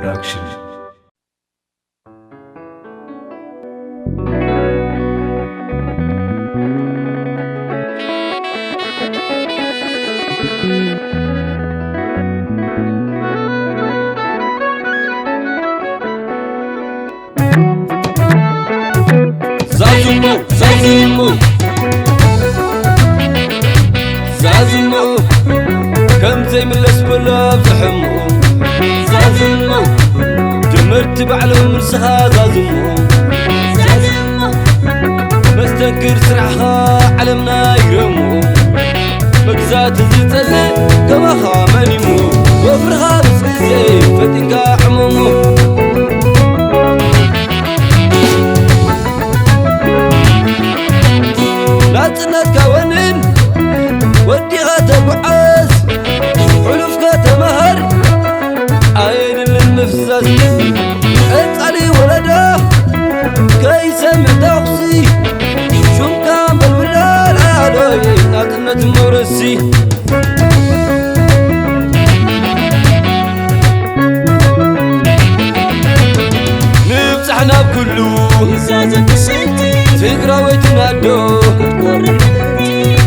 Production. ዛዝሞ፣ ዛዝሞ፣ ዛዝሞ፣ ከም ዘይምለስ በሎ ኣብ ዝሕምኡ። ዛዝሞ፣ ጀመርቲ ባዕሎም ንስኻ ዛዝሞ። ዛዝሞ፣ መስተንክር ስራሕኻ ዓለምና ይግረሙ። መግዛእቲ ዝጸልእ ከማኻ መን እዩ? ወፍርኻ ምስ ግዜ ፈጢንካ ዕመሞ። ናጽነትካ ወንን ወዲኻ ተጓዓዝ፣ ሕሉፍካ ተመሃር፣ ኣየድልን ምፍዛዝ። ቀጻሊ ወለዶ ከይሰምዕ ተኹሲ፣ ሹምካ እምበር ብላል ኣዶይ ናጽነት መውረሲ። ንብጻሕ ናብ ኩሉ ትግራወይቲ ናዶ፣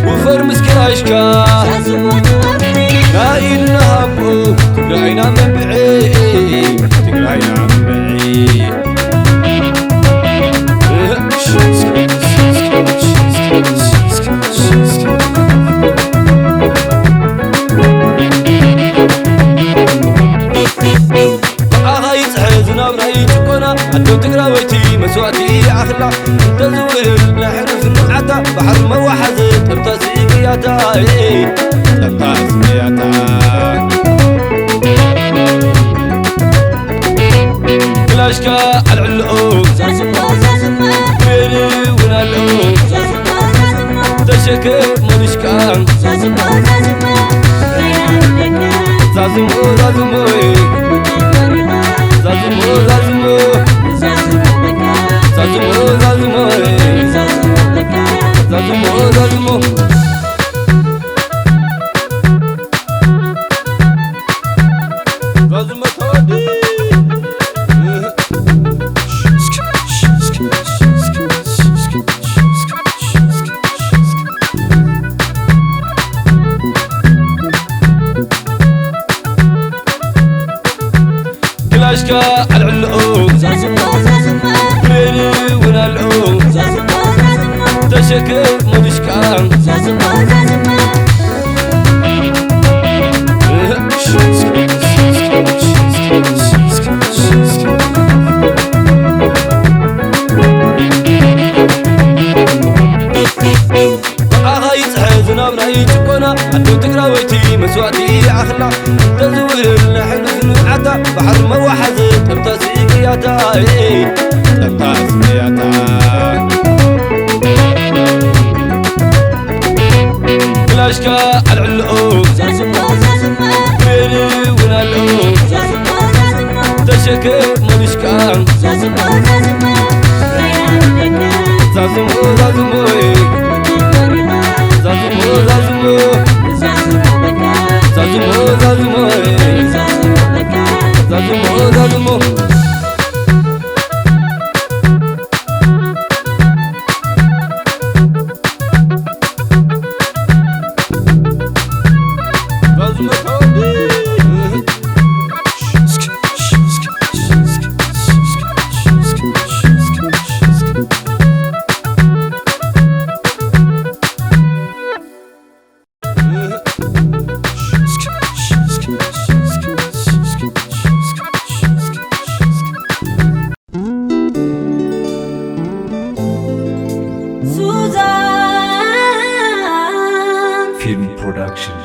ውፈር ምስ ክላሽካ ናይ ኢድና ሃቦ፣ ትግራይና መንብዒ፣ ትግራይና መንብዒ። ብኣኻ ይጽሐ ዝናብራ እዩ ጭቆና፣ ኣዶ ትግራወይቲ መስዋእቲ ይኣኽላ። እንተዝውህድ ናይ ሕሉፍ ንብዓታ፣ ባሕሪ መዋሓዚ ጠብታ ስቅያታ፣ ጠብታ ስቅያታ። ክላሽካ ኣልዕልኦ፣ ዛዝሞ፣ ዛዝሞ። ብኤሪ እውን ኣለኦ፣ ዛዝሞ፣ ዛዝሞ። ተሸከም ሞሉሽካ፣ ዛዝሞ፣ ዛዝሞ። ዛዝሞ፣ ዛዝሞ፣ ዛዝሞ፣ ዛዝሞ። ዛዝሞ፣ ዛዝሞ፣ ዛዝሞ፣ ዛዝሞ። ዛዝሞ ተወዲ። ክላሽካ ኣልዕልኦ፣ ዛዝሞ፣ ዛዝሞ። ብሬን እውን ኣለኦ፣ ዛዝሞ፣ ዛዝሞ። ተሸከም ሞሉሽካ፣ ዛዝሞ፣ ዛዝሞ። ብኣኻ ይጽሐ ዝናብ ናይ ጭቆና፣ ኣዶ ትግራወይቲ መስዋእቲ ይኣኽላ። ተዝውህድ ናይ ሕሉፍ ንብዓታ፣ ባሕሪ መዋሓዚ ጠብታ ስቅያታ፣ ጠብታ ስቅያታ። ክላሽካ ኣልዕልኦ፣ ዛዝሞ፣ ዛዝሞ። ብሬን እውን ኣለኦ፣ ዛዝሞ፣ ዛዝሞ። ተሸከም ሞሉሽካ፣ ዛዝሞ፣ ዛዝሞ። ዛዝሞ፣ ዛዝሞ፣ ዛዝሞ፣ ዛዝሞ። ዛዝሞ፣ ዛዝሞ፣ ዛዝሞ። ሱዛን ፊልም ፕሮዳክሽን።